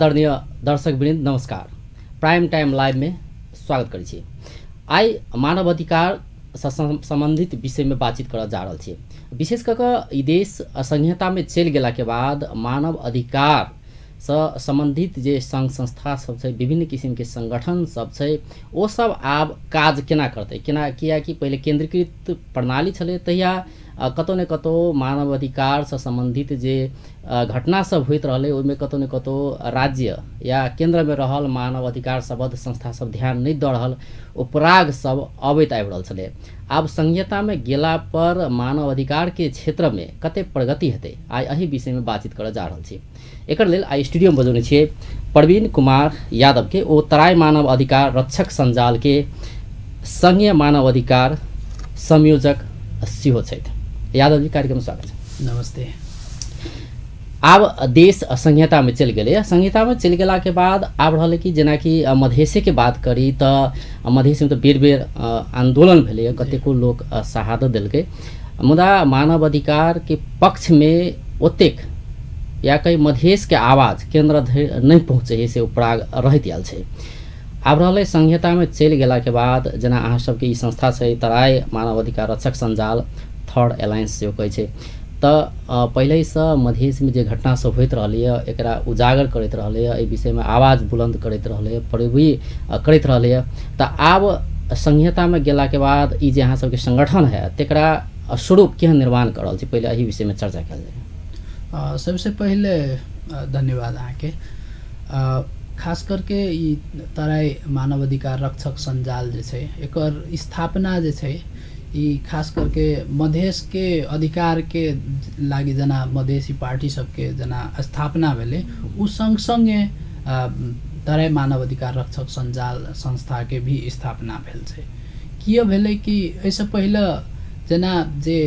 आदरणीय दर्शकवृन्द नमस्कार। Prime time live में स्वागत करै छी। आइ मानव अधिकार से संबंधित विषय में बातचीत करऽ जा रहल छी। विशेष कऽ कऽ ई देश संहिता में चलि गेला के बाद मानव अधिकार से संबंधित जे संघ संस्था सब छै, विभिन्न किसिम के संगठन सब छै, ओ सब आब काज केना करतै, केना, कियाकि पहिले केंद्रीकृत प्रणाली छलै तहिया कतौ ने कतौ मानव अधिकार से संबंधित जे घटना सब होइत रहलै ओहिमे कतौ ने कतौ राज्य या केंद्रमे रहल मानव अधिकार सम्बद्ध संस्था सब ध्यान नहि दऽ रहल, उपराग सब अबैत आबि रहल छलै। आब संहितामे गेला पर मानव अधिकारके क्षेत्रमे कतेक प्रगति हेतै, आइ एहि विषयमे बातचीत करऽ जा रहल छी। एकर लेल आइ स्टूडियोमे बजौने छियै प्रवीण कुमार यादवके। ओ तराई मानव अधिकार रक्षक सञ्जालके संघीय मानव अधिकार संयोजक सेहो छथि। यादव जी, कार्यक्रम स्वागत छै। नमस्ते। आब देश संहितामे चलि गेलै। संहितामे चलि गेलाके बाद आब रहलै कि जेनाकि मधेशेके बात करी तऽ मधेशमे तऽ बेर बेर आन्दोलन भेलैए, कतेको लोक शहादत देलकै, मुदा मानव अधिकारके पक्षमे ओतेक या कही मधेशके आवाज केन्द्र धरि नहि पहुँचै है से उपराग रहैत आयल छै। आब रहलै संहितामे चलि गेलाके बाद जेना अहाँ सबके ई संस्था छै तराई मानव अधिकार रक्षक सञ्जाल, थर्ड अलायंस सेहो कहै छै, तऽ पहिलेसँ मधेशमे जे घटना सब होइत रहलैए एकरा उजागर करैत रहलैए, एहि विषयमे आवाज बुलन्द करैत रहलैए, पैरवी करैत रहलैए। तऽ आब संहितामे गेलाके बाद ई जे अहाँ सबके संगठन है तकरा स्वरूप केहन निर्माण कर रहल छै, पहिले एहि विषयमे चर्चा कयल जाय। सबसे पहिले धन्यवाद अहाँके। खास करके ई तराई मानव अधिकार रक्षक सञ्जाल जे छै एकर स्थापना जे छै ई खास करके मधेश के अधिकार के लागि जेना मधेसी पार्टी सबके जेना स्थापना भेलै उ संग संगे तराई मानव अधिकार रक्षक सञ्जाल संस्था के भी स्थापना भेल छै। किया भेलै कि एहिसँ पहिले जेना जे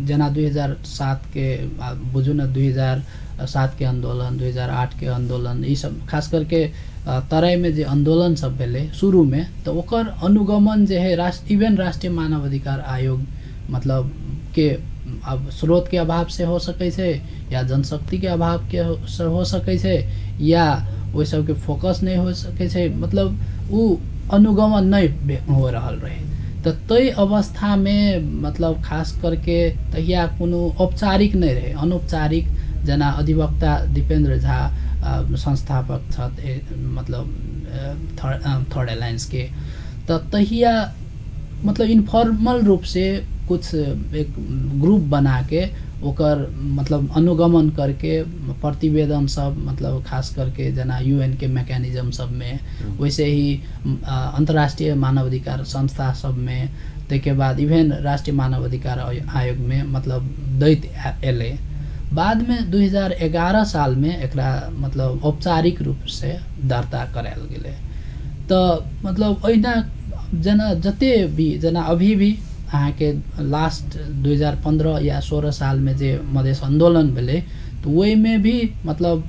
जेना 2007 के बुझू ने 2007 के आन्दोलन, 2008 के आन्दोलन, ई सब खास करके तराईमे जे आन्दोलन सब भेलै शुरूमे तऽ ओकर अनुगमन जे है इवन राष्ट्रीय मानव अधिकार आयोग मतलब के अब स्रोत के अभाव से हो सकै छै या जनशक्ति के अभाव के से हो सकै छै या ओहि सबके फोकस नहि हो सकै छै, मतलब उ अनुगमन नहि हो रहल रहै। तऽ ताहि अवस्थामे मतलब खास करके तहिया कोनो औपचारिक नहि रहै, अनौपचारिक जेना अधिवक्ता दीपेन्द्र झा संस्थापक छथि मतलब थर्ड अलायंस के, तऽ तहिया मतलब इनफॉर्मल रूप से कुछ एक ग्रुप बना के ओकर मतलब अनुगमन करके प्रतिवेदन सब मतलब खास करके जेना यूएन के मैकेनिज्म सबमे, वैसे ही अंतर्राष्ट्रीय मानवाधिकार संस्था सबमे, ताहिके बाद इवेन राष्ट्रीय मानवाधिकार आयोगमे मतलब दैत एलै। बादमे 2011 सालमे एकरा मतलब औपचारिक रूप से दर्ता करायल गेलै। तऽ मतलब ओहिना जेना जते भी जेना अभी भी अहाँके लास्ट 2015 या 16 सालमे जे मधेश आन्दोलन भेलै तऽ ओहिमे भी मतलब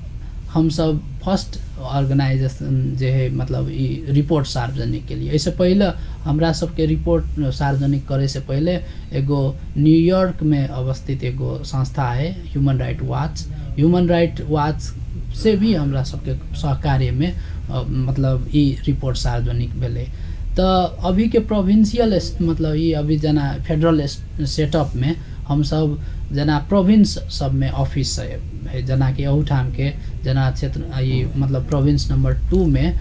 हमसब फर्स्ट ऑर्गेनाइजेशन जे है मतलब ई रिपोर्ट सार्वजनिक केलिए। एहिसँ पहिले हमरा सबके रिपोर्ट सार्वजनिक करैसँ पहिले एगो न्यूयॉर्कमे अवस्थित एगो संस्था है human right watch, human right watch से भी हमरा सबके सहकार्यमे मतलब ई रिपोर्ट सार्वजनिक भेलै। तऽ अभीके प्रोविंशियल मतलब ई अभी जेना फेडरल सेटअपमे हमसब जेना प्रोविंस सबमे ऑफिस है, जेनाकि अहूठामके जेना क्षेत्र ई मतलब प्रोविंस नंबर 2 में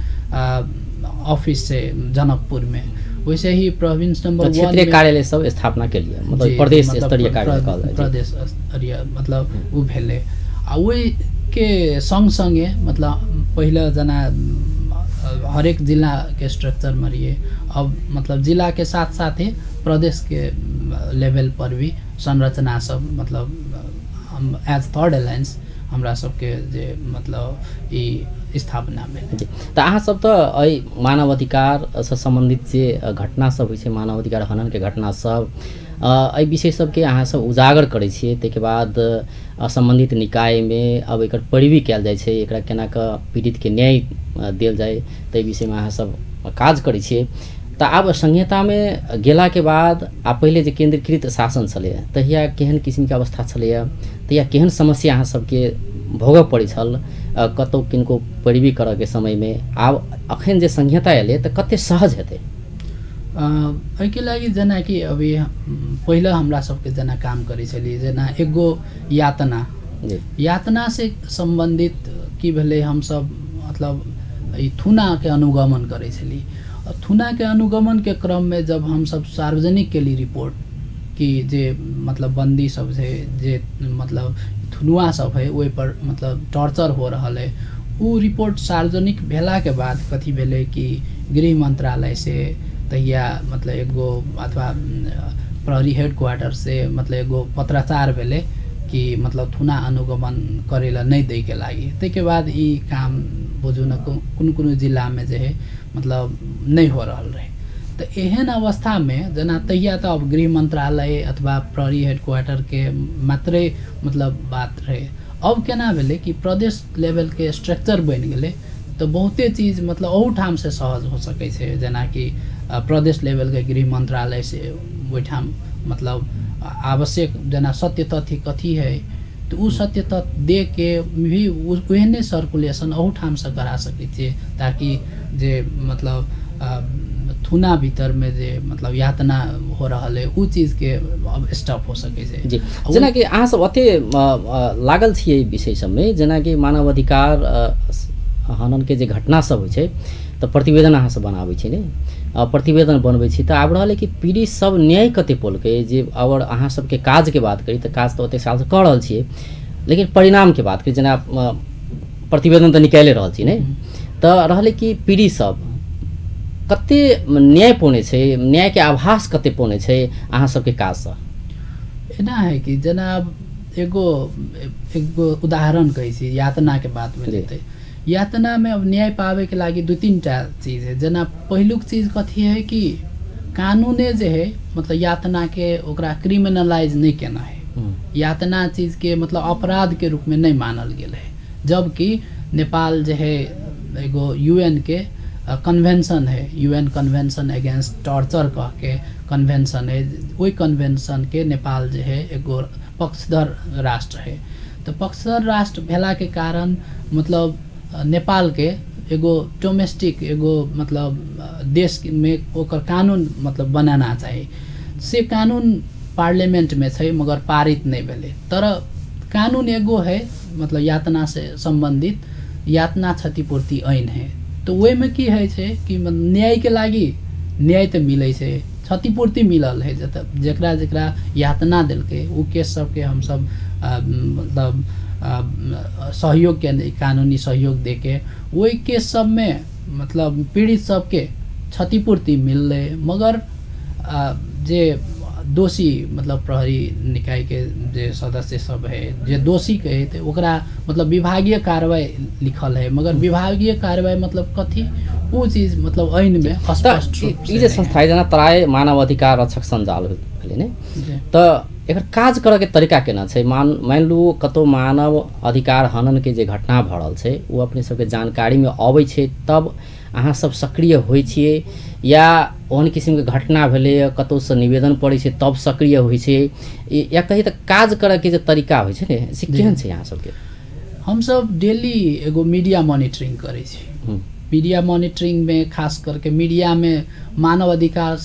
ऑफिस छै जनकपुरमे, वैसे ही प्रोविंस नंबर 1 क्षेत्रीय कार्यालय सब स्थापना के लिए मतलब प्रदेश स्तरीय कार्यालय कहल जाइ, प्रदेश स्तरीय मतलब उ भेलै। आ ओहिके संग संगे मतलब पहिले जेना हरेक जिला के स्ट्रक्चर में रहिए, अब मतलब जिला के साथ साथ ही प्रदेश के लेवल पर भी संरचना सब मतलब हम एज थर्ड अलायंस हमरा सबके जे मतलब ई स्थापना भेलै। तऽ अहाँ सब तऽ एहि मानव अधिकार से संबंधित जे घटना सब होइ छै, मानव अधिकार हनन के घटना सब, एहि विषय सबके अहाँ सब उजागर करै छियै, ताहिके बाद सम्बन्धित निकायमे अब एकर पैरवी कयल जाइ छै, एकरा केना कऽ पीड़ितके न्याय देल जाय ताहि विषयमे अहाँ सब काज करै छियै। तऽ आब संहितामे गेलाके बाद आ पहिले जे केंद्रीकृत शासन छलैए तहिया केहन किसिमके अवस्था छलैए, तहिया केहन समस्या अहाँ सबके भोगऽ पड़ै छल कतौ किनको पैरवी करऽके समयमे, आब अखन जे संहिता एलै तऽ कते सहज हेतै? एहिके लागि जेनाकि अभी पहिले हमरा सबके जेना काम करै छलियै, जेना एगो यातना यातना से सम्बन्धित की भेलै, हमसब मतलब ई थुनाके अनुगमन करै छली। थुनाके अनुगमनके क्रममे जब हमसब सार्वजनिक केली रिपोर्ट कि जे मतलब बन्दी सब छै, जे मतलब थुनुआ सब है ओहि पर मतलब टॉर्चर हो रहल है, उ रिपोर्ट सार्वजनिक भेलाके बाद कथी भेलै कि गृह मंत्रालय से तहिया मतलब एगो अथवा प्रहरी हेडक्वार्टर से मतलब एगो पत्राचार भेलै कि मतलब थुना अनुगमन करै ला नहि दैके लागि। ताहिके बाद ई काम बुझू न कोनो कोनो जिलामे जे है मतलब नहि हो रहल रहै। तऽ एहन अवस्थामे जेना तहिया तऽ अब गृह मंत्रालय अथवा प्रहरी हेडक्वार्टरके मात्रे मतलब बात रहै, अब केना भेलै कि प्रदेश लेवलके स्ट्रक्चर बनि गेलै तऽ बहुते चीज मतलब अहूठामसँ सहज हो सकै छै। जेनाकि प्रदेश लेवलके गृह मंत्रालय से ओहिठाम मतलब आवश्यक जेना सत्य तथ्य कथी है तऽ उ सत्य तथ्य दे के भी ओहने सर्कुलेशन अहूठामसँ करा सकै छियै, ताकि जे मतलब थुना भीतरमे जे मतलब यातना हो रहल है उ चीजके अब स्टॉप हो सकै छै। जी, जेनाकि अहाँ सब ओते लागल छियै एहि विषय सबमे, जेनाकि मानव अधिकार हननके जे घटना सब होइ छै तऽ प्रतिवेदन अहाँ सब बनाबै छी ने, प्रतिवेदन बनबै छी, तऽ आब रहलै कि पीड़ित सब न्याय कते पौलकै? जे अगर अहाँ सबके काजके बात करी तऽ काज तऽ ओतेक सालसँ कऽ रहल छियै, लेकिन परिणामके बात करी जेना प्रतिवेदन तऽ निकालि रहल छी ने, तऽ रहलै कि पीड़ित सब कते न्याय पौने छै, न्यायके आभास कते पौने छै अहाँ सबके काजसँ? एना है कि जेना एगो एगो उदाहरण कहै छी यातनाके बातमे जेतै, यातनामे अब न्याय पाबैके लागि दू तीन टा चीज है। जेना पहिलुक चीज कथी है कि कानूने जे है मतलब यातनाके ओकरा क्रिमिनलाइज नहि केना है, यातना चीजके मतलब अपराधके रूपमे नहि मानल गेल है, जबकि नेपाल जे है एगो यूएन के कन्वेंशन है, यूएन कन्वेंशन अगेंस्ट टॉर्चर कह के कन्वेंशन है, ओहि कन्वेंशन के नेपाल जे है एगो पक्षधर राष्ट्र है। तऽ पक्षधर राष्ट्र भेलाके कारण मतलब नेपाल के एगो डोमेस्टिक एगो मतलब देश में ओकर कानून मतलब बनाना चाही, से कानून पार्लियामेंट में छै मगर पारित नहि भेलै। तर कानून एगो है मतलब यातना से सम्बन्धित यातना क्षतिपूर्ति ऐन है, तऽ ओहिमे की होइ छै कि न्यायके लागि न्याय तऽ मिलै छै, क्षतिपूर्ति मिलल है जतऽ जकरा जकरा यातना देलकै ओ केस सबके हमसब मतलब सहयोग के कानूनी सहयोग देके ओहि केस सबमे मतलब पीड़ित सबके क्षतिपूर्ति मिललै, मगर जे दोषी मतलब प्रहरी निकायके जे सदस्य सब है जे दोषी के है ओकरा मतलब विभागीय कार्रवाई लिखल है, मगर विभागीय कार्रवाई मतलब कथी ओ चीज मतलब ऐनमे स्पष्ट रूप ई जे संस्था है जेना तराई मानव अधिकार रक्षक सञ्जाल भेलै ने, तऽ एकर काज करऽके तरीका केना छै? मानि लू कतौ मानव अधिकार हननके जे घटना भऽ रहल छै ओ अपने सबके जानकारीमे अबै छै तब अहाँ सब सक्रिय होइ छियै, या ओहन किसिमके घटना भेलै कतौसँ निवेदन पड़ै छै तब सक्रिय होइ छै, या कही तऽ काज करऽके जे तरीका होइ छै ने से केहन छै अहाँ सबके? हमसब डेली एगो मीडिया मॉनिटरिंग करै छी। मीडिया मॉनिटरिंगमे खास करके मीडियामे मानव अधिकार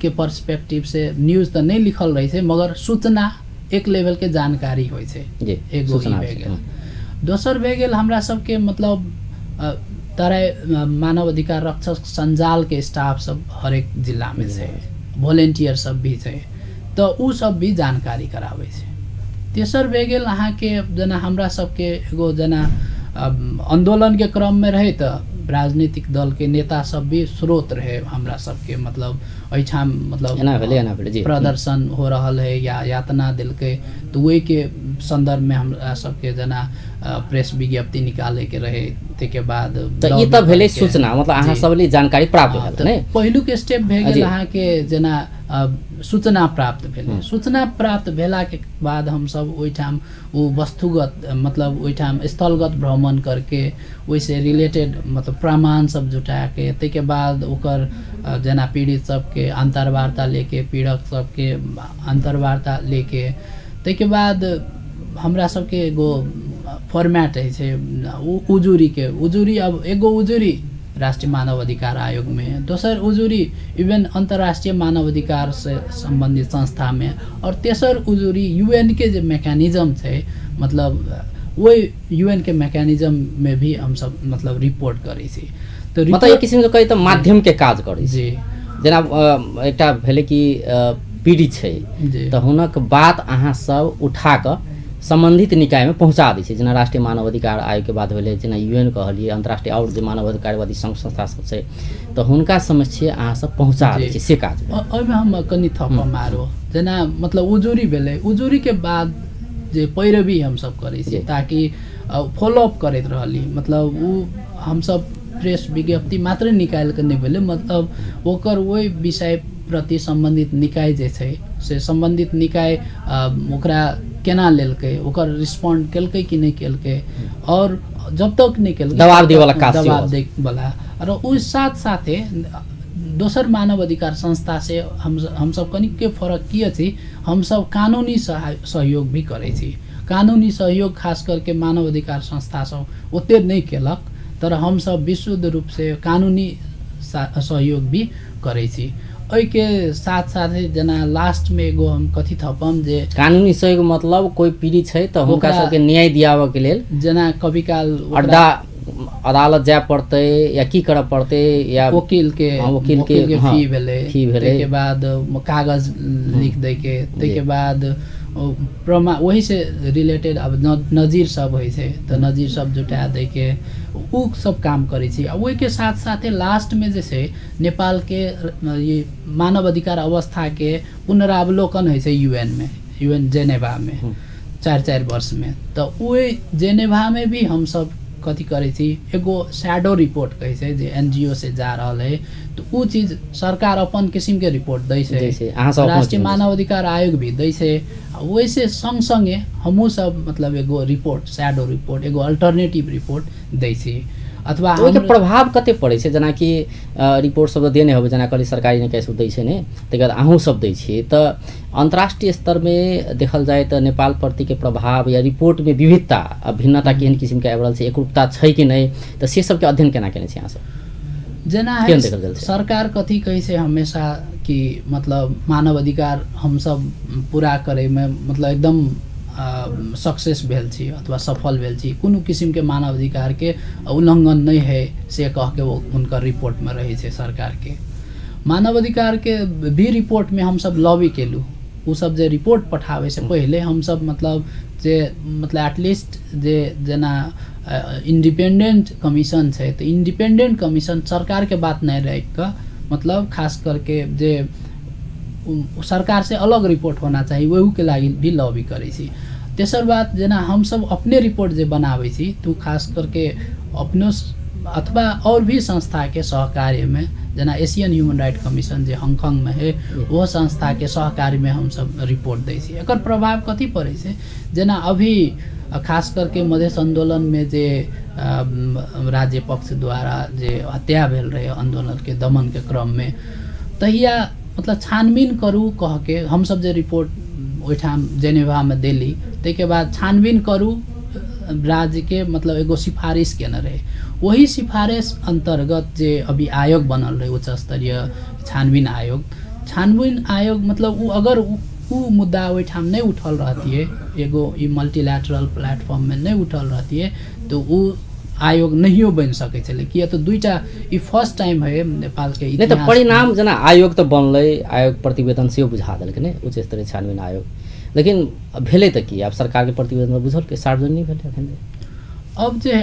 के पर्सपेक्टिव से न्यूज तऽ नहि लिखल रहै छै मगर सूचना एक लेवलके जानकारी होइ छै, एगो ई भए गेल। दोसर भए गेल हमरा सबके मतलब तराई मानव अधिकार रक्षक सञ्जालके स्टाफ सब हरेक जिलामे छै, वोलेंटियर सब भी छै, तऽ उ सब भी जानकारी कराबै छै। तेसर भए गेल अहाँके जेना हमरा सबके एगो जेना आन्दोलनके क्रममे रहै तऽ राजनीतिक दलके नेता सब भी स्रोत रहे हमरा सबके, मतलब एहिठाम मतलब एना भेलै एना भेलै प्रदर्शन हो रहल है या यातना देलकै तऽ ओहिके सन्दर्भमे हमरा सबके जेना प्रेस विज्ञप्ति निकालैके रहे, ताहिके बाद तऽ ई तऽ भेलै सूचना, मतलब अहाँ सबले जानकारी प्राप्त भेल ने। पहिलुक स्टेप भए गेल अहाँके जेना सूचना प्राप्त भेलै, सूचना प्राप्त भेलाके बाद हमसब ओहिठाम ओ वस्तुगत मतलब ओहिठाम स्थलगत भ्रमण करके ओहिसे रिलेटेड मतलब प्रमाण सब जुटाके ताहिके बाद ओकर जेना पीड़ित सबके अन्तर्वार्ता लेके पीड़क सबके अन्तर्वार्ता लेके ताहिके बाद हमरा सबके एगो फॉर्मेट होइ छै उजुरीके। उजुरी अब एगो उजुरी राष्ट्रिय मानव अधिकार आयोग में, दोसर उजुरी इवन अंतर्राष्ट्रीय मानव अधिकार से संबंधित संस्था में, और तेसर उजुरी यूएन के जे मैकेनिज्म छै, मतलब वही यूएन के मैकेनिज्म में भी हम सब मतलब रिपोर्ट करै छी। तऽ मतलब एक किसिमके कही तऽ माध्यम के काज करै जी। जेना एकटा भेलै कि पीड़ित छै तऽ हुनक बात अहाँ सब उठा कऽ सम्बन्धित निकायमे पहुँचा दै छै, जेना राष्ट्रीय मानव अधिकार आयोगके बात भेलै, जेना यूएन कहलियै, अन्तर्राष्ट्रीय आओर जे मानव अधिकारवादी संघ संस्था सब छै, तऽ हुनका समक्ष अहाँ सब पहुँचा दै छै, से काज। ओहिमे हम कनि थप मारो, जेना मतलब उजुरी भेलै, उजुरीके बाद जे पैरवी हमसब करै छी ताकि फॉलोअप करैत रहली, मतलब उ हमसब प्रेस विज्ञप्ति मात्रै निकालि कऽ नहि भेलै, मतलब ओकर ओहि विषय प्रति सम्बन्धित निकाय जे छै से सम्बन्धित निकाय ओकरा केना लेलकै, ओकर रिस्पॉन्ड केलकै कि नहि केलकै, और जब तक नहि केलकै दबाव दै वाला काज, दबाव दै वाला। और ओहि साथ साथे दोसर मानव अधिकार संस्था से हमसब कनिक फरक की अछि, हमसब कानूनी सहयोग भी करै छी। कानूनी सहयोग खास करके मानव अधिकार संस्था सब ओते नहि केलक, तर हमसब विशुद्ध रूप से कानूनी सहयोग भी करै छी। एहिके साथ साथे जेना लास्टमे एगो हम कथी थपम जे कानूनी सहयोग मतलब कोइ पीड़ित छै तऽ हुनका सबके न्याय दियाबऽ के लेल जेना कभी काल अड्डा अदालत जाय पड़तै या की करऽ पड़तै, या वकील के फी भेलै, ताहिके बाद कागज लिख दैके, ताहिके बाद प्रमा वही से रिलेटेड अब नजीर सब होइ छै तऽ नजीर सब जुटा दैके, उ सब काम करै छी। आ ओहिके साथ साथे लास्टमे जे छै नेपालके ये मानव अधिकार अवस्थाके पुनरावलोकन होइ छै यूएनमे, यूएन जेनेवामे 4-4 वर्षमे। तऽ ओहि जेनेवामे भी हमसब कथी करै छी, एगो शैडो रिपोर्ट कहै छै जे एनजीओ से जा रहल है, तऽ उ चीज सरकार अपन किसिमके रिपोर्ट दै छै, राष्ट्रीय मानव अधिकार आयोग भी दै छै, ओहिसे सँग सँगे हमहूँ सब मतलब एगो रिपोर्ट, शैडो रिपोर्ट, एगो अल्टरनेटिव रिपोर्ट दै छी। अथवा ओहिके प्रभाव कते पड़ै छै, जेनाकि रिपोर्ट सब देने होबै, जेना कहली सरकारी निकाय सब दै छै ने, तकर बाद अहूँ सब दै छियै, तऽ अन्तर्राष्ट्रीय स्तरमे देखल जाय तऽ नेपाल प्रतिके प्रभाव या रिपोर्टमे विविधता आ भिन्नता केहन किसिमके आबि रहल छै, एकरूपता छै कि नहि, तऽ से सबके अध्ययन केना केने छी अहाँ सब? जेना सरकार कथी कहै छै हमेशा कि मतलब मानव अधिकार हमसब पूरा करैमे मतलब एकदम सक्सेस भेल छी अथवा सफल भेल छी, कोनो किसिमके मानव अधिकारके उल्लङ्घन नहि है से कहके वो हुनकर रिपोर्टमे रहै छै। सरकारके मानव अधिकारके भी रिपोर्टमे हमसब लॉबी केलहुँ, उ सब जे रिपोर्ट पठाबै से पहिले हमसब मतलब जे मतलब एटलीस्ट जे जेना इन्डिपेन्डेन्ट कमीशन छै तऽ इन्डिपेन्डेन्ट कमीशन सरकारके बात नहि राखि कऽ मतलब खास करके जे सरकार से अलग रिपोर्ट होना चाही ओहूके लागि भी लॉबी करै छी। तेसर बात जेना हमसब अपने रिपोर्ट जे बनाबै छी तऽ खास करके अपनो अथवा और भी संस्थाके सहकार्यमे, जेना एशियन ह्यूमन राइट कमीशन जे हांगकांगमे है ओहो संस्थाके सहकार्यमे हमसब रिपोर्ट दै छी। एकर प्रभाव कथी पड़ै छै, जेना अभी खास करके मधेश आन्दोलनमे जे राज्य पक्ष द्वारा जे हत्या भेल रहै आन्दोलनके दमनके क्रममे, तहिया मतलब छानबीन करू कहके हमसब जे रिपोर्ट ओहिठाम जेनेवामे देली, ताहिके बाद छानबीन करू राज्यके मतलब एगो सिफारिश केने रहे, वही सिफारिश अन्तर्गत जे अभी आयोग बनल रहे उच्च स्तरीय छानबीन आयोग, छानबीन आयोग मतलब उ अगर उ मुद्दा ओहिठाम नहि उठल रहतियै, एगो ई मल्टीलैटरल प्लेटफॉर्ममे नहि उठल रहतियै तऽ उ आयोग नहियो बनि सकै छलै, किया तऽ दुईटा ई फर्स्ट टाइम है नेपालके नहि। तऽ परिणाम जेना आयोग तऽ बनलै, आयोग प्रतिवेदन सेहो बुझा देलकै ने उच्च स्तरीय छानबीन आयोग, लेकिन भेलै तऽ की आब सरकारके प्रतिवेदन बुझलकै, सार्वजनिक भेलै अखन? अब जे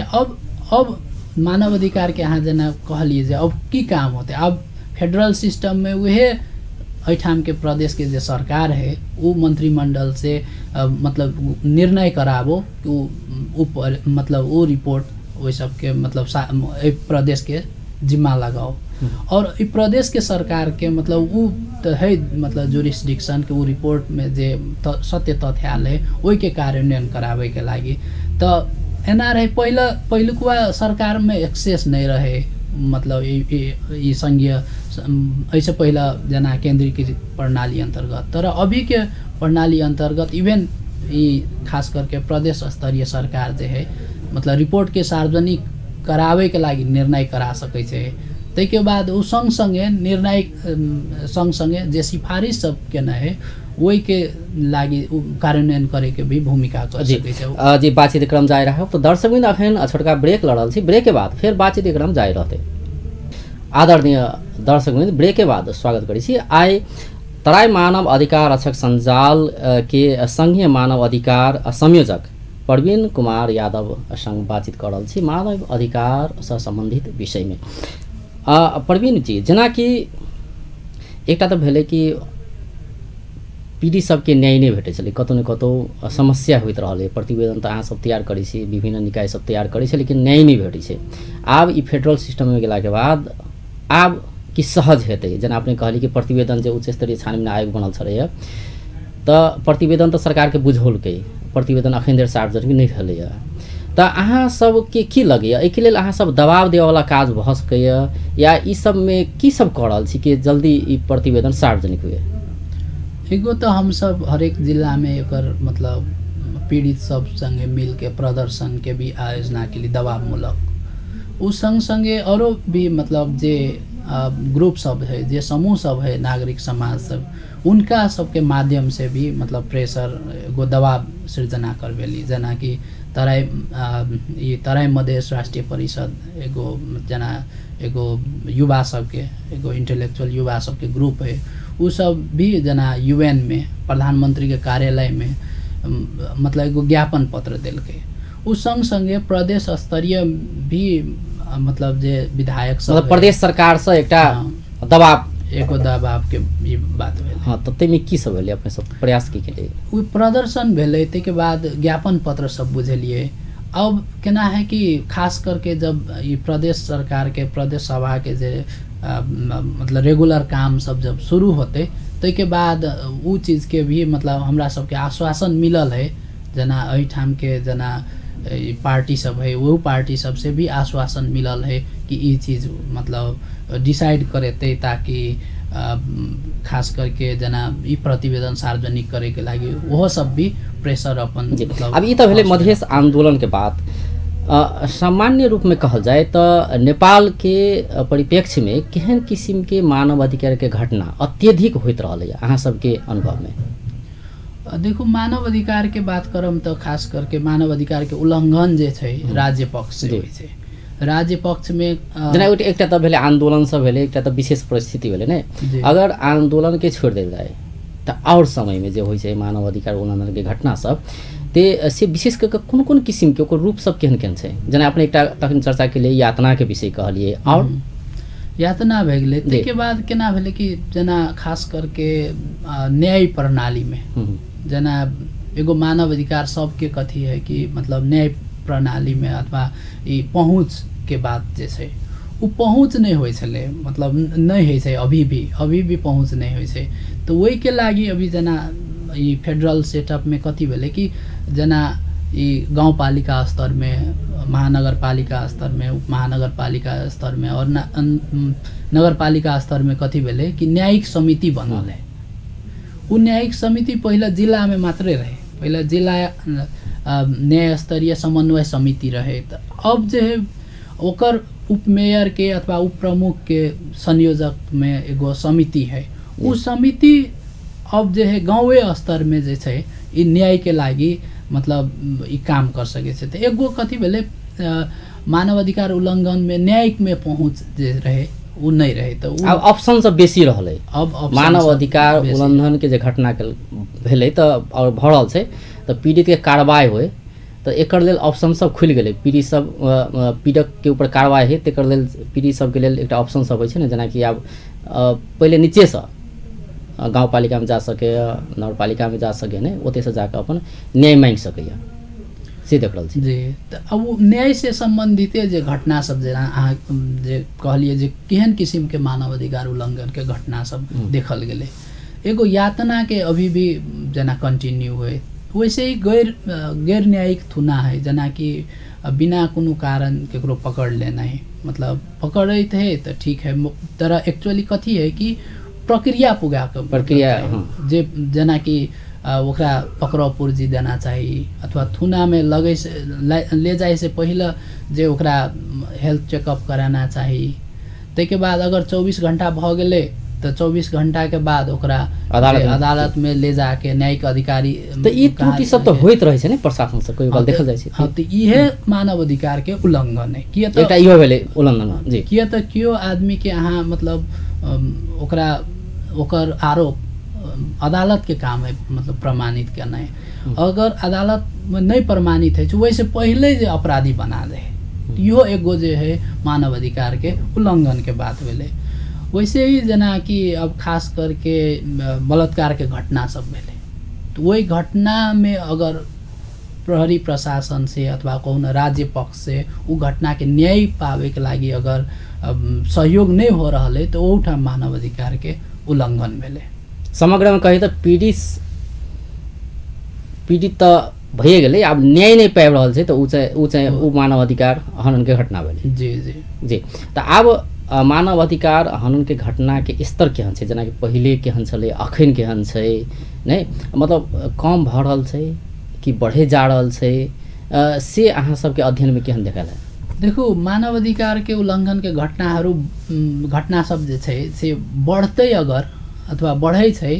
अब मानव अधिकारके अहाँ जेना कहलियै जे अब की काम होतै, अब फेडरल सिस्टममे उहे एहिठामके प्रदेशके जे सरकार है उ मन्त्रिमण्डल से मतलब निर्णय कराबो कि उ मतलब उ रिपोर्ट ओहि सबके मतलब एहि प्रदेशके जिम्मा लगाओ, और ई प्रदेशके सरकारके मतलब उ तऽ है मतलब जुरिस्डिक्शनके उ रिपोर्टमे जे सत्य तथ्य आयल है ओहिके कार्यान्वयन कराबैके लागि। तऽ एना रहै पहिलुकवा सरकारमे एक्सेस नहि रहै, मतलब ई संघीय एहिसँ पहिला जेना केन्द्रीकृत प्रणाली अन्तर्गत, तर अभीके प्रणाली अन्तर्गत इभेन ई खास करके प्रदेश स्तरीय सरकार जे है मतलब रिपोर्ट के सार्वजनिक करावे के लागि निर्णय करा सकै छै। ताहिके बाद ओ सँग सँगे निर्णय सँग सँगे जे सिफारिस सब केने है ओहिके लागि कार्यान्वयन करे के भी भूमिका कर सकै छै। जी बातचीत क्रम जारी रहा तो दर्शक अखन छोटका ब्रेक लड़ल छी, ब्रेक के बाद फेर बातचीत क्रम जारी रहते। आदरणीय दर्शक ब्रेक के बाद स्वागत करै छी। आइ तराई मानव अधिकार रक्षक सञ्जाल के संघीय मानव अधिकार संयोजक प्रवीण कुमार यादव संग बातचीत कर रहल छी मानव अधिकार से संबंधित विषय में। प्रवीण जी, जेनाकि एकटा तऽ भेलै कि पीड़ित सबके न्याय नहि भेटै छलै, कतौ ने कतौ समस्या होइत रहलै। प्रतिवेदन तऽ अहाँ सब तैयार करै छी, विभिन्न निकाय सब तैयार करै छै, लेकिन न्याय नहि भेटै छै। आब ई फेडरल सिस्टममे गेलाके बाद आब कि सहज हेतै? जेना अपने कहली कि प्रतिवेदन जे उच्च स्तरीय छानबीन आयोग बनल छलैए तऽ प्रतिवेदन तऽ सरकारके बुझौलकै, प्रतिवेदन अखन धरि सार्वजनिक नहि भेलैए। तऽ अहाँ सबके की लगैए, एहिके लेल अहाँ सब दबाव देबऽवला काज भऽ सकैए या ई सबमे की सब कऽ रहल छी कि जल्दी ई प्रतिवेदन सार्वजनिक हुए? एगो तऽ हमसब हरेक जिलामे एकर मतलब पीड़ित सब संगे मिलके प्रदर्शन के भी आयोजना के लिए दबावमूलक, उ संग संगे औरो भी मतलब जे ग्रुप सब है, जे समूह सब है, नागरिक समाज सब, उनका सबके माध्यम से भी मतलब प्रेसर एगो दबाव सृजना करबेली। जेनाकि तराई ई तराई मधेश राष्ट्रिय परिषद एगो जेना एगो युवा सबके एगो इंटेलेक्चुअल युवा सबके ग्रुप है, उ सब भी जेना यूएन में प्रधानमंत्री के कार्यालय में मतलब एगो ज्ञापन पत्र देलकै। उ संग संगे प्रदेश स्तरीय भी मतलब जे विधायक सब मतलब प्रदेश सरकार से एकटा दबाव, एगो दबाव के ई बात भेलै। हाँ, तऽ ताहिमे की सब भेलै, अपने सब प्रयास की केलियै? उ प्रदर्शन भेलै, ताहिके बाद ज्ञापन पत्र सब बुझेलियै। अब केना है कि खास करके जब ई प्रदेश सरकार के प्रदेश सभा के जे मतलब रेगुलर काम सब जब शुरू होते ताहिके बाद उ चीज के भी मतलब हमरा सबके आश्वासन मिलल है। जेना एहिठाम के जेना पार्टी सब है, वो पार्टी सब से भी आश्वासन मिलल है कि ई चीज मतलब डिसाइड करेतै ताकि खास करके जेना ई प्रतिवेदन सार्वजनिक करे के लागि ओहो सब भी प्रेशर अपन मतलब। अब ई तऽ भेलै मधेश आंदोलन के बात। सामान्य रूप में कहल जाए तऽ नेपाल के परिप्रेक्ष्य में केहन किसिम के मानव अधिकार के घटना अत्यधिक होइत रहलै अहाँ सबके अनुभव में? देखू, मानव अधिकार के बात करम तऽ खास करके मानव अधिकार के उल्लंघन जे छै राज्य पक्ष से होइ छै। राज्य पक्ष में जेना एकटा तऽ भेलै आंदोलन सब भेलै, एकटा तऽ विशेष परिस्थिति भेलै ने। अगर आंदोलन के छोड़ि देल जाए तऽ और समय में जे होइ छै मानव अधिकार उल्लंघन के घटना सब ते से विशेष कऽ कोन कोन किसिम के ओकर रूप सब केहन केहन छै? जेना अपने एकटा तखन चर्चा केलियै यातना के विषय कहलियै, और यातना भए गेलै। ताहिके बाद केना भेलै कि जेना खास करके न्याय प्रणाली में जेना एगो मानव अधिकार सबके कथी है कि मतलब न्याय प्रणाली में अथवा ई पहुँच के बात जे छै उ पहुँच नहि होइ छलै, मतलब नहि होइ छै, अभी भी पहुँच नहि होइ छै। तऽ ओहिके लागि अभी जेना ई फेडरल सेटअप में कथी भेलै कि जेना ई गाउँपालिका स्तर में, महानगरपालिका स्तर में, उपमहानगरपालिका स्तर में और नगरपालिका स्तर में कथी भेलै कि न्यायिक समिति बनल है। उ न्यायिक समिति पहिला जिला में मात्रै रहे, पहिला जिला न्याय स्तरीय समन्वय समिति रहे। तऽ अब जे है ओकर उपमेयर के अथवा उपप्रमुख के संयोजक में एगो समिति है। उ समिति अब जे है गाँवे स्तर में जे छै ई न्याय के लागि मतलब ई काम कर सकै छै। तऽ एगो कथी भेलै मानव अधिकार उल्लंघन में न्यायिक में पहुँच जे रहे उ नहि रहे। तऽ आब ऑप्शन सब बेसी रहलै। अब मानव अधिकार उल्लंघन के जे घटना के भेलै तऽ और भऽ रहल छै तऽ पीड़ित के कार्रवाई होइ तऽ एकर लेल ऑप्शन सब खुलि गेलै। पीड़ित सब पीड़क के ऊपर कार्रवाई होइ तेकर लेल पीड़ित सबके लेल एकटा ऑप्शन सब होइ छै ने, जेनाकि आब पहिले नीचेसँ गाउँपालिकामे जा सकैए, नगरपालिकामे जा सकैए, ने ओतयसँ जाकऽ अपन न्याय माँगि सकैए, से देख रहल छी जी। तऽ अब ओ न्याय से सम्बन्धिते जे घटना सब जेना अहाँ जे कहलियै जे केहन किसिम के मानव अधिकार उल्लंघन के घटना सब देखल गेलै, एगो यातना के अभी भी जेना कंटिन्यू होइ, वैसे ही गैर न्यायिक थुना है। जेनाकि बिना कोनो कारण केकरो पकड़ लेनाइ, मतलब पकड़ैत है तऽ ठीक है, तर एक्चुअली कथी है कि प्रक्रिया पुगा कऽ प्रक्रिया जे जेनाकि ओकरा पकड़ाव पुर्जी देना चाही, अथवा थुनामे लगै से ले जाइ से पहिले जे ओकरा हेल्थ चेकअप कराना चाही। ताहिके बाद अगर 24 घण्टा भऽ गेलै तऽ 24 घण्टाके बाद ओकरा अदालतमे ले जाके न्यायिक अधिकारी। तऽ ई त्रुटि सब तऽ होइत रहै छै ने प्रशासन से, कोई गल देखल जाइ छै। हँ, तऽ इहे मानव अधिकारके उल्लंघन है। किया तऽ एकटा इहो भेलै उल्लंघन जी। किया तऽ केओ आदमीके अहाँ मतलब ओकरा ओकर आरोप अदालतके काम है मतलब प्रमाणित केनाइ। अगर अदालतमे नहि प्रमाणित होइ छै ओहिसँ पहिले जे अपराधी बना दे, इहो एगो जे है मानव अधिकारके उल्लंघनके बात भेलै। वैसे ही जेनाकि अब खास करके बलात्कारके घटना सब भेलै, तऽ ओहि घटनामे अगर प्रहरी प्रशासन से अथवा कोनो राज्य पक्ष से उ घटनाके न्याय पाबैके लागि अगर सहयोग नहि हो रहल है तऽ ओहूठाम मानव अधिकारके उल्लंघन भेलै। समग्रमे कही तऽ पीड़ित तऽ भइए गेलै, आब न्याय नहि पाबि रहल छै तऽ उ चाहिँ उ मानव अधिकार हननके घटना भेलै। जी जी जी। तऽ आब मानव अधिकार हननके घटनाके स्तर केहन छै, जेनाकि पहिले केहन छलै अखन केहन छै, नहि मतलब कम भऽ रहल छै कि बढ़े जा रहल छै, से अहाँ सबके अध्ययनमे केहन देखल है? देखू, मानव अधिकारके उल्लङ्घनके घटनाहरू घटना सब जे छै से बढ़तै अगर अथवा बढ़ै छै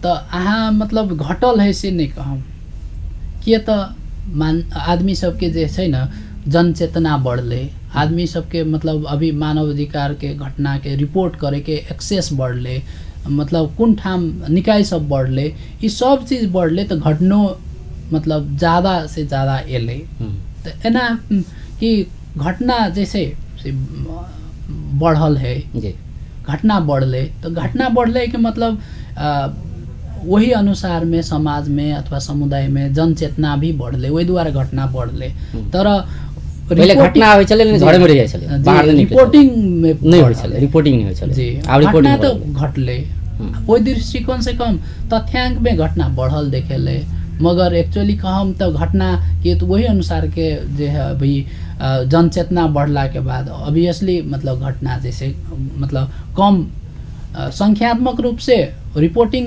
तऽ अहाँ मतलब घटल है से नहि कहब। किया तऽ आदमी सबके जे छै ने जनचेतना बढ़लै, आदमी सबके मतलब अभी मानव अधिकारके घटनाके रिपोर्ट करैके एक्सेस बढ़लै, मतलब कोन ठाम निकाय सब बढ़लै, ई सब चीज बढ़लै तऽ घटनो मतलब ज़्यादा से ज़्यादा एलै। तऽ एना कि घटना जे छै से बढ़ल है जी, घटना बढ़लै तऽ घटना बढ़लै के मतलब वही अनुसारमे समाजमे अथवा समुदायमे जनचेतना भी बढ़लै, ओहि दुआरे घटना बढ़लै। तर पहिले घटना होइ छलै लेकिन घरेमे रहि जाइ छलै, बाहर नहि रिपोर्टिंग मे नहि होइ छलै, रिपोर्टिंग नहि होइ छलै जी। आब रिपोर्टिंग घटना तऽ घटलै ओहि दृष्टिकोण से कम तथ्यांकमे घटना बढ़ल देखेलै, मगर एक्चुअली कहम तऽ घटना के तऽ वही अनुसार के जे है अभी जनचेतना बढ़ला के बाद ऑब्वियसली मतलब घटना जैसे मतलब कम संख्यात्मक रूप से रिपोर्टिंग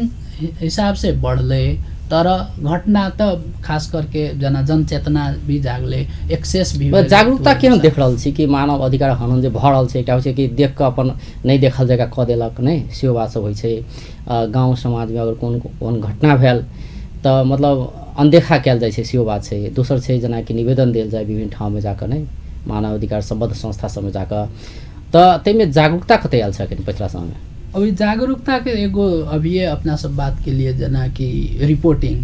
हिसाब से बढ़लै, तर घटना तऽ खास करके जेना जनचेतना भी जागलै, एक्सेस भी। जागरूकता केहन देख रहल छी कि मानव अधिकार हनन जे भऽ रहल छै, एकटा होइ छै कि देख कऽ अपन नहि देखल जगह कऽ देलक, नहि सेहो बात सब होइ छै। गाँव समाजमे अगर कोन कोन घटना भेल तऽ मतलब अनदेखा कयल जाइ छै, सेहो बात छै। दोसर छै जेनाकि निवेदन देल जाय विभिन्न ठाममे जाकऽ, नहि मानव अधिकार सम्बद्ध संस्था सबमे जाकऽ, तऽ ताहिमे जागरूकता कतऽ आयल छै अखन पछिला समयमे? अभी जागरूकताके एगो अभिये अपना सब बात के लिए जेनाकि रिपोर्टिंग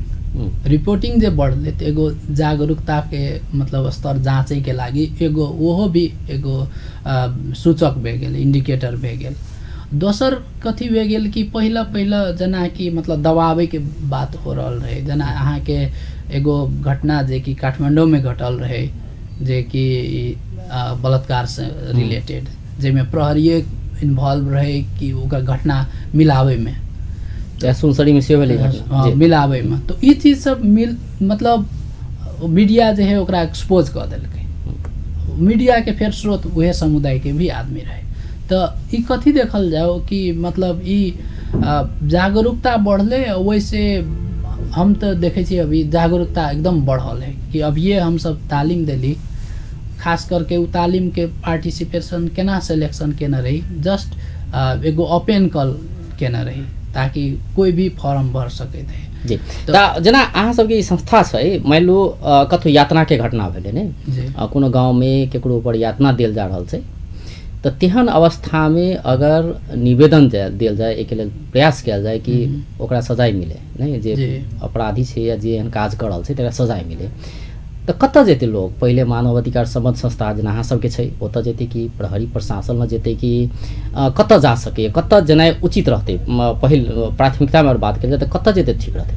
रिपोर्टिंग जे बढ़लै तऽ एगो जागरूकताके मतलब स्तर जाँचैके लागि एगो ओहो भी एगो सूचक भए गेल, इंडिकेटर भए गेल। दोसर कथी भए गेल कि पहिला पहिला जेनाकि मतलब दबाबैके बात हो रहल रहै, जेना अहाँके एगो घटना जेकि काठमाडौँमे घटल रहै जेकि बलात्कारसँ रिलेटेड, जाहिमे प्रहरीए इन्वॉल्व रहे कि ओकर घटना मिलाबैमे, सुनसरीमे सेहो भेलै घटना मिलाबैमे, तऽ ई चीज सब मिल मतलब मीडिया जे है ओकरा एक्सपोज कऽ देलकै। मीडियाके फेर स्रोत उहे समुदायके भी आदमी रहै। तऽ ई कथी देखल जाओ कि मतलब ई जागरूकता बढ़लै। वैसे हम तऽ देखै छियै अभी जागरूकता एकदम बढ़ल है कि अभिये हमसब तालिम देली, खास करके उ तालिमके पार्टिसिपेशन केना सिलेक्शन केने रही, जस्ट एगो ओपन कॉल केने रही ताकि कोई भी फॉर्म भर सकैत है जी। तऽ जेना अहाँ सबके ई संस्था छै, मानि लू कतहु यातनाके घटना भेलै ने, कोनो गाँवमे केकरो ऊपर यातना देल जा रहल छै, तऽ तेहन अवस्थामे अगर निवेदन देल जाय, एहिके लेल प्रयास कयल जाय कि ओकरा सजाय मिले, नहि जे अपराधी छै या जे एहन काज कऽ रहल छै तकरा सजाय मिले, तऽ कतऽ जेतै लोग? पहिले मानव अधिकार सम्बद्ध संस्था जेना अहाँ सबके छै ओतऽ जेतै कि प्रहरी प्रशासनमे जेतै कि कतऽ जा सकैए, कतऽ जेनाइ उचित रहतै? पहिल प्राथमिकतामे अगर बात कयल जाय तऽ कतऽ जेतै ठीक रहतै?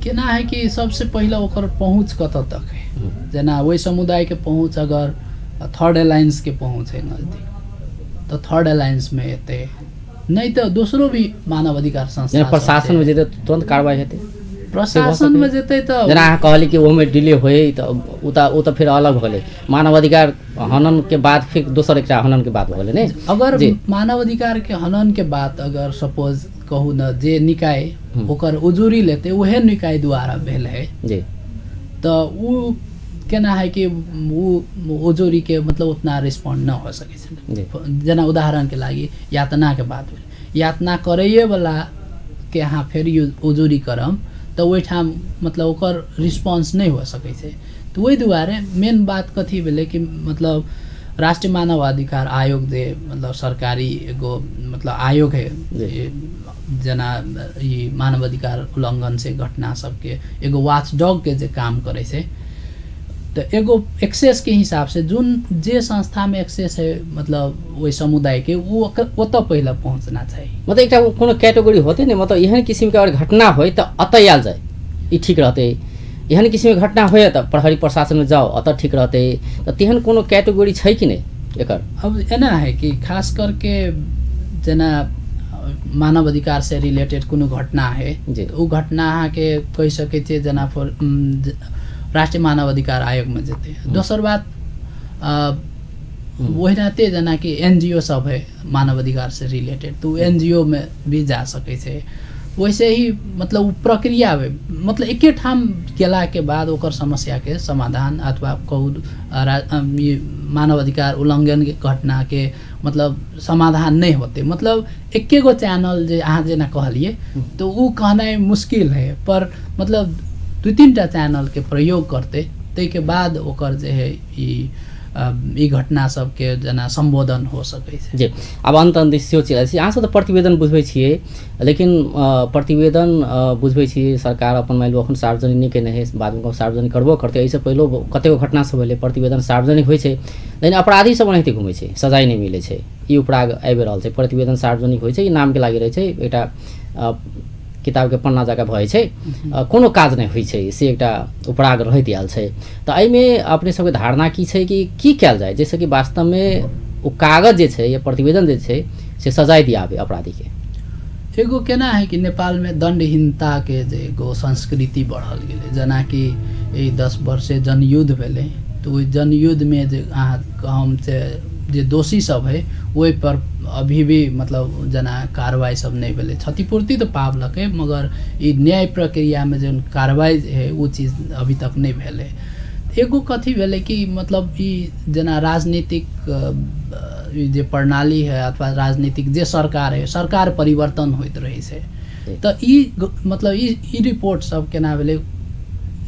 केना है कि सबसे पहिले ओकर पहुँच कतऽ तक है, जेना ओहि समुदायके पहुँच अगर थर्ड अलायंसके पहुँच है नजदीक तऽ थर्ड अलायंसमे एतै, नहि तऽ दोसरो भी मानव अधिकार संस्था प्रशासनमे जेतै तुरन्त कार्रवाई हेतै। प्रशासनमे जेतै तऽ जेना अहाँ कहली कि ओहिमे डिले होइ तऽ ओ तऽ फेर अलग भऽ गेलै, मानव अधिकार हननके बाद फेर दोसर एकटा हननके बात भऽ गेलै। नहि अगर मानव अधिकारके हननके बात अगर सपोज कहू न जे निकाय ओकर उजूरी लेतै उहे निकाय द्वारा भेल है जी। तऽ ओ केना है कि ओ उजूरीके मतलब उतना रिस्पॉन्ड न हो सकै छै। जेना उदाहरणके लागि यातनाके बात भेल, यातना करैएवला के अहाँ फेर उजूरी करम तऽ ओहिठाम मतलब ओकर रिस्पॉन्स नहि हो सकै छै। तऽ ओहि दुआरे मेन बात कथी भेलै कि मतलब राष्ट्रीय मानवाधिकार आयोग जे मतलब सरकारी एगो मतलब आयोग है, जेना ई मानवाधिकार उल्लङ्घन से घटना सबके एगो वॉचडॉग के जे काम करै छै, तऽ एगो एक्सेस के हिसाब से जुन जे संस्था में एक्सेस है मतलब ओहि समुदाय के वो ओतऽ पहिले पहुँचना चाही। मतलब एकटा कोनो कैटेगरी होतै ने, मतलब एहन किसिमके अगर घटना होय तऽ अतऽ आयल जाय ई ठीक रहतै, एहन किसिमके घटना होय तऽ प्रहरी प्रशासनमे जाओ अतऽ ठीक रहतै, तऽ तेहन कोनो कैटेगरी छै कि नहि एकर? अब एना है कि खास करके जेना मानव अधिकार से रिलेटेड कोनो घटना है जी, ओ घटना अहाँके कहि सकै छियै जेना फॉर राष्ट्रीय मानवाधिकार आयोगमे जेतै। दोसर बात ओहिनाते जेनाकि एनजीओ सब है मानवाधिकार से रिलेटेड, तऽ ओ एनजीओ मे भी जा सकै छै। वैसे ही मतलब ओ प्रक्रिया मतलब एके ठाम गेलाके बाद ओकर समस्याके समाधान अथवा कहू मानवाधिकार उल्लङ्घनके घटनाके मतलब समाधान नहि होतै। मतलब एके गो चैनल जे अहाँ जेना कहलियै तऽ ओ कहनाइ मुश्किल है, पर मतलब 2-3 टा चैनलके प्रयोग करतै ताहिके बाद ओकर जे है ई घटना सबके जेना सम्बोधन हो सकै छै जी। आब अन्त अन्त सेहो चलि छै, अहाँ सब तऽ प्रतिवेदन बुझबै छियै, लेकिन प्रतिवेदन बुझबै छियै सरकार अपन मानि लिअ अखन सार्वजनिक नहि केने है, बादमे सार्वजनिक करबो करतै। एहिसँ पहिलो कतेको घटना सब भेलै, प्रतिवेदन सार्वजनिक होइ छै लेकिन अपराधी सब ओनाहिते घुमै छै, सजाय नहि मिलै छै, ई उपराग आबि रहल छै। प्रतिवेदन सार्वजनिक होइ छै, ई नामके लागि रहै छै, एकटा किताबके पन्ना जकाँ भऽ जाइ छै, कोनो काज नहि होइ छै, से एकटा उपराग रहैत आयल छै। तऽ एहिमे अपने सबके धारणा की छै कि की कयल जाय जाहिसँ कि वास्तवमे ओ कागज जे छै या प्रतिवेदन जे छै से सजाय दियाबै अपराधीके? एगो केना है कि नेपालमे दण्डहीनताके जे एगो संस्कृति बढ़ल गेलै, जेनाकि ई 10 वर्ष जनयुद्ध भेलै तऽ ओहि जनयुद्धमे जे अहाँ हम जे दोषी सब है ओहि पर अभी भी मतलब जेना कार्रवाई सब नहि भेलै, क्षतिपूर्ति तऽ पाबलकै मगर ई न्याय प्रक्रियामे जे कार्रवाई है ओ चीज अभी तक नहि भेलै। एगो कथी भेलै कि मतलब ई जेना राजनीतिक जे प्रणाली है अथवा राजनीतिक जे सरकार है, सरकार परिवर्तन होइत रहै छै, तऽ ई मतलब ई रिपोर्ट सब केना भेलै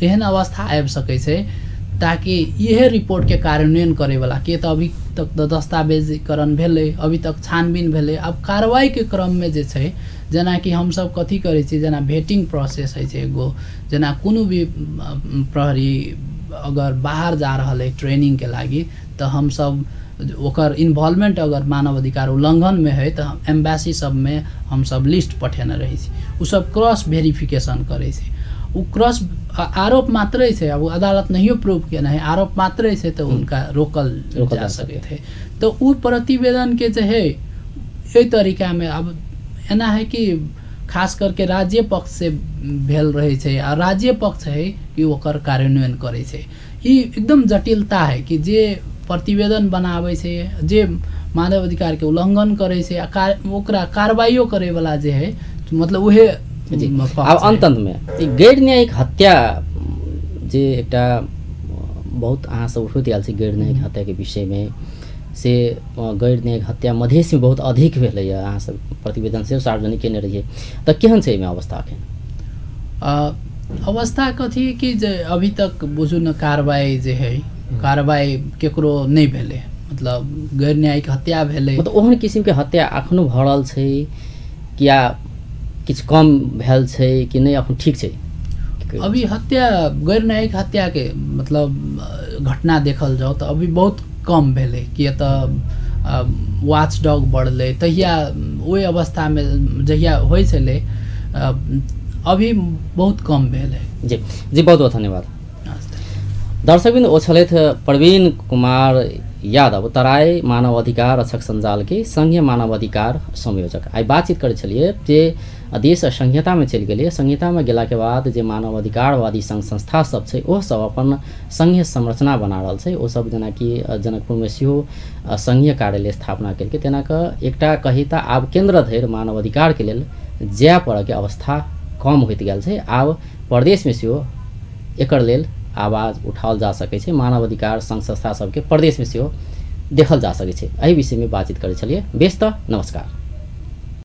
एहन अवस्था आबि सकै छै ताकि इहे रिपोर्टके कार्यान्वयन करैवला के तऽ अभी तक तऽ दस्तावेजीकरण भेलै, अभी तक छानबीन भेलै, आब कार्रवाईके क्रममे जे छै जेनाकि हमसब कथी करै छियै, जेना भेटिंग प्रोसेस होइ छै एगो, जेना कोनो भी प्रहरी अगर बाहर जा रहल है ट्रेनिंगके लागि तऽ हमसब ओकर इन्वॉल्वमेंट अगर मानवाधिकार उल्लङ्घनमे है तऽ एम्बेसी सबमे हमसब लिस्ट पठेने रहै छी, ओ सब क्रॉस वेरिफिकेशन करै छै। ओ क्रॉस आरोप मात्रै छै, अब अदालत नहियो प्रूफ केने है, आरोप मात्रै छै तऽ हुनका रोकल जा सकैत है। तऽ ओ प्रतिवेदनके जे है एहि तरीकामे अब एना है कि खास करके राज्य पक्ष से भेल रहै छै आ राज्य पक्ष है कि ओकर कार्यान्वयन करै छै। ई एकदम जटिलता है कि जे प्रतिवेदन बनाबै छै, जे मानवाधिकारके उल्लङ्घन करै छै आ ओकरा कार्रवाइयो करैवला जे है मतलब उहे। आब अन्त अन्तमे ई गैर न्यायिक हत्या जे एकटा बहुत अहाँ सब उठबैत आयल छै गैर न्यायिक हत्याके विषयमे, से गैर न्यायिक हत्या मधेशमे बहुत अधिक भेलैए, अहाँ सब प्रतिवेदन सेहो सार्वजनिक केने रहियै, तऽ केहन छै एहिमे अवस्था अखन? अवस्था कथी कि जे अभी तक बुझू ने कार्रवाई जे है कार्रवाई केकरो नहि भेलै, मतलब गैर न्यायिक हत्या भेलै। मतलब ओहन किसिमके हत्या अखनो भऽ रहल छै किया किछु कम भेल छै कि नहि अखन ठीक छै? अभी हत्या गैर न्यायिक हत्याके मतलब घटना देखल जाउ तऽ अभी बहुत कम भेलै, किया तऽ वॉच डॉग बढ़लै तहिया ओहि अवस्थामे जहिया होइ छलै अभी बहुत कम भेलै। जी जी, बहुत बहुत धन्यवाद। दर्शकबिंद, ओ छलथि प्रवीण कुमार यादव, तराई मानव अधिकार रक्षक सञ्जालके संघीय मानव अधिकार संयोजक। आइ बातचीत करै छलियै जे देश संहितामे चलि गेलै, संहितामे गेलाके बाद जे मानव अधिकारवादी संघ संस्था सब छै ओ सब अपन संघीय संरचना बना रहल छै। ओ सब जेनाकि जनकपुरमे सेहो संघीय कार्यालय स्थापना केलकै, तेना कऽ एकटा कही तऽ आब केन्द्र धरि मानव अधिकारके लेल जाय पड़ऽके अवस्था कम होइत गेल छै। आब प्रदेशमे सेहो एकर लेल आवाज उठाओल जा सकै छै, मानवाधिकार संघ संस्था सबके प्रदेशमे सेहो देखल जा सकै छै। एहि विषयमे बातचीत करै छलियै। बेस तऽ नमस्कार।